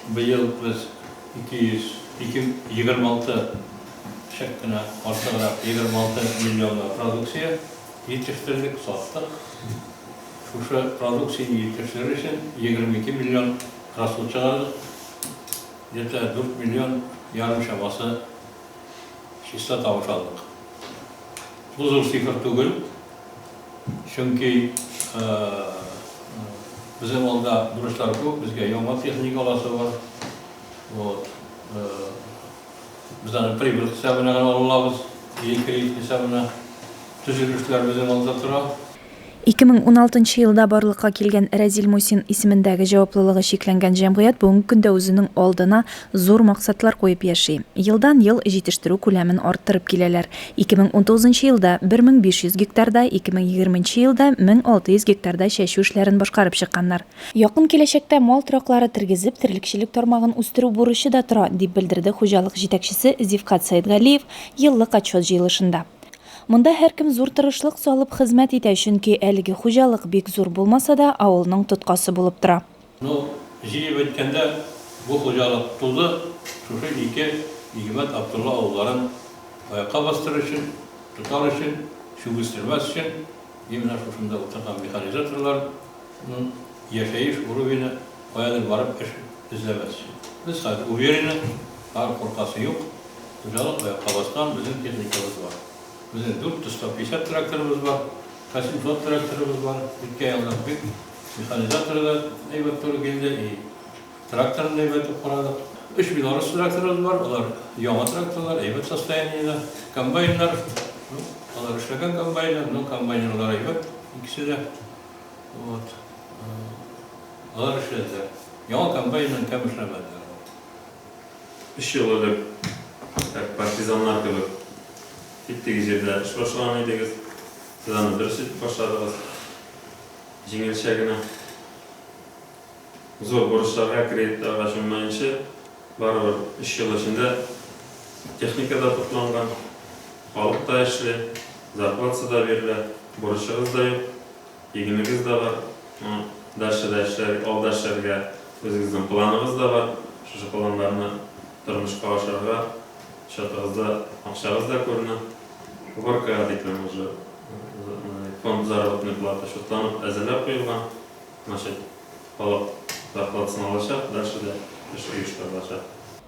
Быел без 202 26 чак кына артыграк 26 миллионга продукция җитештердек, саттык. Шушы продукцияне җитештерер өчен 22 миллион расход чыгардык. Где-то 4 миллион ярым чамасы чиста табыш алдык. Бу зур цифр түгел, чөнки безнең алда бурычлар күп, безгә яңа техника аласы бар. Вот. Без аны прибыль хисабына гына ала алабыз, или кредит хисабына. Төзелешләр безнең алда тора. 2016 нчы елда барлыкка килгән Рәзил Мусин исемендәге җаваплылыгы чикләнгән җәмгыять бүгенге көндә үзенең алдына зур максатлар куеп яши. Елдан-ел җитештерү күләмен арттырып киләләр. 2019 нчы елда 1500 гектарда, 2020 нче елда 1600 гектарда чәчү эшләрен башкарып чыкканнар. Якын киләчәктә мал тораклары тергезеп, терлекчелек тармагын үстерү бурычы да тора, дип белдерде хуҗалык җитәкчесе Зифкать Сәетгалиев еллык отчет җыелышында. Монда һәркем зур тырышлык салып хезмәт итә, чөнки әлеге хуҗалык бик зур булмаса да, авылның тоткасы булып тора. Ну, җыеп әйткәндә, бу хуҗалык туды шушы ике Игемәт Абдулла авылларын аякка бастырыр өчен, тотар өчен, чүгестермәс өчен, и менә шушында утырган механизаторларның яшәеш уровене каядыр барып эш эзләмәс өчен. Без хәзер уверены, хәзер куркасы юк. Хуҗалык аякка баскан, безнең техникабыз бар. Безнең 450 тракторыбыз бар, 800 тракторыбыз бар. Үткән елны бик механизаторы да әйбәт туры килде, и тракторын да әйбәт итеп карадык. Өч Беларус тракторыбыз бар, алар яңа тракторлар, әйбәт состояниедә. Комбайннар, ну, алар эшләгән комбайннар, но комбайнерлар әйбәт, икесе дә. Вот. Алар эшләделәр. Яңа комбайннан кәм эшләмәделәр. Өч ел элек, как партизаннар кебек, тип-тигез җирдә эш башлаган идегез. Сез аны дөрес итеп башладыгыз. Җиңелчә генә. Зур бурычларга, кредитларга чуммаенчы, барыбер өч ел эчендә техника да тупланган, халык та эшли, зарплатасы да бирелә, бурычыгыз да юк. Игенегез дә бар, ну, дальше да эшләр, алда эшләргә үзегезнең планыгыз да бар. Шушы планнарны тормышка ашырырга счетыгызда акчагыз да күренә. Уборкага тиклем уже фонд заработной платы счетланып әзерләп куелган. Значит, халык зарплатасын алачак, дальше дә эш оештырылачак.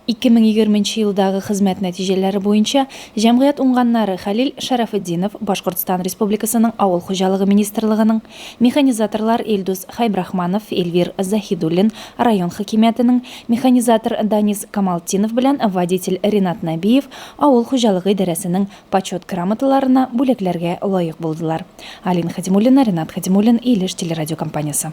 2020 нче елдагы хезмәт нәтиҗәләре буенча җәмгыять уңганнары Хәлил Шәрәфетдинов, Башкортстан Республикасының Авыл хуҗалыгы министрлыгының, механизаторлар Илдус Хәйбрахманов, Эльвир Заһидуллин, район хакимиятенең, механизатор Данис Камалтдинов белән водитель Ринат Нәбиев авыл хуҗалыгы идарәсенең Почет грамоталарына, бүләкләргә лаек булдылар. Алина Хәтимуллина, Ринат Хәтимуллин, Илеш телерадиокомпаниясе.